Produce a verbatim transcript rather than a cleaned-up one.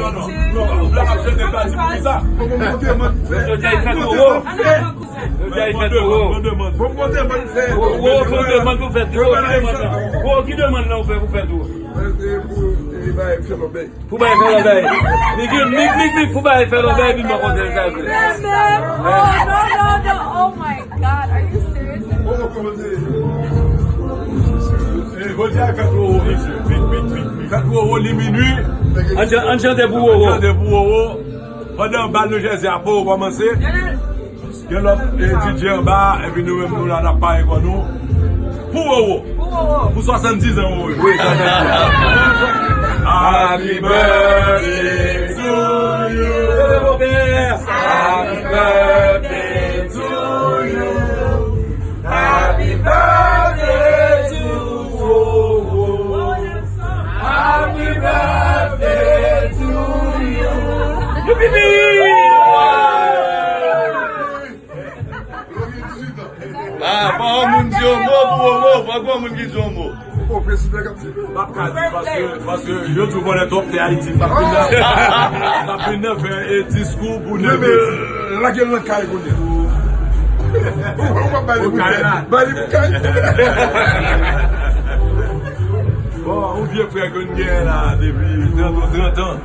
Non, non, non, ap chante pati pou sa. Yo di a li fè Wowo. Yo di a li fè Wowo. Wowo fè demann pou fè Wowo. Ki demann nan? Wowo, ki demann nan ou fè pou fè Wowo? Pou bay fè lòbèy. Mik, mik, mik, mik, pou bay fè lòbèy, epi mwen konte l sa vre. Oh, no, no, no. Oh my God, are you serious? Jodi a fèt Wowo, mesye. Vit, vit, vit, vit. Fèt Wowo, li minui. Ann chan-, ann chante pou Wowo. Ann chante pou Wowo. Pandan bal New Jersey a poko kòmanse. Gen lòt, eh, D J anba, epi nou menm nou la n ap pare kò nou. Pou Wowo. Pou swasanndiz an Wowo. Wi, swasanndiz an. Happy birthday to you. Happy birthday to you. Happy birthday to Wowo. Happy birthday to you. Youpi! Ah, pa yon moun di yon mo pou Wowo, pa yon moun ki di yon mo. O, prezidan k ap di. M ap ka di paske, paske yo di w konnen twòp te Ayiti. M ap vin nan, m ap vin nan fè, eh, diskou pou nèg Ayiti. Lage l nan kay kounye a. Ou, ou p ap bay li pou tèt. Bay li pou kay. Bon, yon vye frè ke n genyen la depi trant an, trant an.